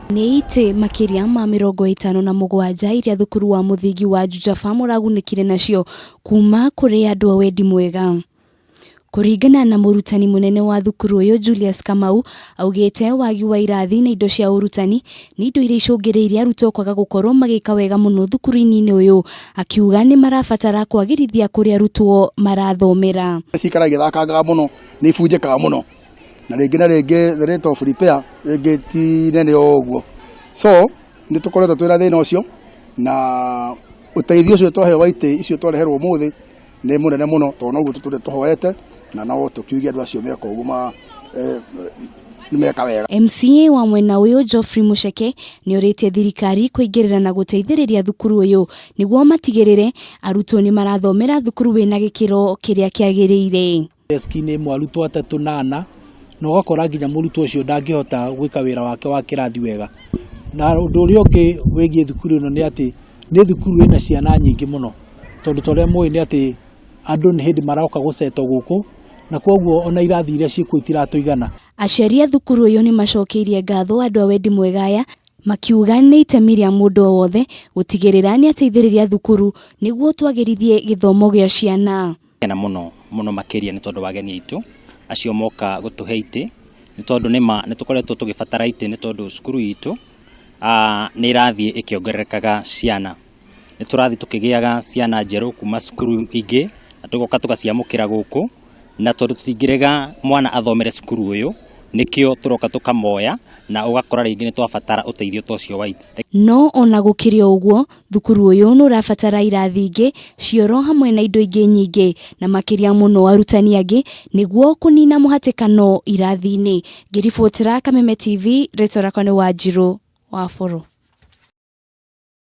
Nĩ itĩ makĩria ma 57 iria thukuru wa mũthingi wa Juja Farm ũragunĩkire nacio kuma kũrĩ andũ a wendi mwega. Kũringana na mũrutani mũnene wa thukuru ũyũ Julius Kamau, augĩte wagi wa irathi na indo cia ũrutani nĩ indo iria icũngĩrĩirie arutwo kwaga gũkorwo magĩka wega mũno thukuru-inĩ ũyũ, akiuga nĩ marabatara kwagĩrithia kũrĩa arutwo marathomera. Cikara igĩthakangaga mũno nĩ ibunjĩkaga mũno na rĩngĩ na rĩngĩ the rate of repair rĩngĩ ti nene o ũguo. So nĩ tũkoretwo twĩna thĩna ũcio na ũteithio ũcio twaheo wa itĩ icio twareherwo ũmũthĩ nĩ mũnene mũno tondũ noguo tũtũrĩte tũhoete na no tũkiuge andũ acio meka ũguo ma nĩ meka wega. MCA wa mwena ũyũ Geoffrey Mucheke nĩorĩtie thirikari kũingĩrĩra na gũteithĩrĩria thukuru ũyũ nĩguo matigĩrĩre arutwo nĩ marathomera thukuru wĩna gĩkĩro kĩrĩa kĩagĩrĩire. Deski-inĩ ĩmwe arutwo atatũ na ana, na ũgakora nginya mũrutwo ũcio ndangĩhota gwĩka wĩra wake wa kĩrathi wega. Na ũndũ ũrĩa ũngĩ wĩgiĩ thukuru ĩno nĩ atĩ, nĩ thukuru ĩna ciana nyingĩ mũno, tondũ ta ũrĩa mũĩ nĩ atĩ andũ nĩ hĩndĩ maroka gũcetwo gũkũ, na koguo ona irathi iria ciĩkuo itiratũigana. Aciari a thukuru ũyũ nĩ macokeirie ngatho andũ a wendi mwega aya makiuga nĩ itemi rĩa mũndũ o wothe gũtigĩrĩra nĩ ateithĩrĩria thukuru nĩguo twagĩrithie gĩthomo gĩa ciana. Kena mũno mũno makĩria nĩ tondũ wa ageni aitũ acio moka gũtũhe itĩ, nĩ tondũ nĩma nĩ tũkoretwo tũgĩbatara itĩ nĩ tondũ cukuru itũ nĩ ĩrathiĩ ĩkĩongererekaga ciana. Nĩ tũrathiĩ tũkĩgĩaga ciana njerũ kuma cukuru ingĩ na tũgoka tũgaciamũkĩra gũkũ, na tondũ tũtingĩrega mwana athomere cukuru ũyũ, nĩkĩo tũroka tũkamoya na ũgakora rĩngĩ nĩ twabatara ũteithio ta ũcio wa itĩ. No ona gũkĩrĩ o ũguo, thukuru ũyũ nĩ ũrabatara irathi ingĩ, cioro hamwe na indo ingĩ nyingĩ na makĩria mũno arutani angĩ nĩguo kũnina mũhatĩkano irathi-inĩ. Ngĩribotera Kameme TV, rĩtwa rĩakwa nĩ Wanjirũ wa Bũrũ.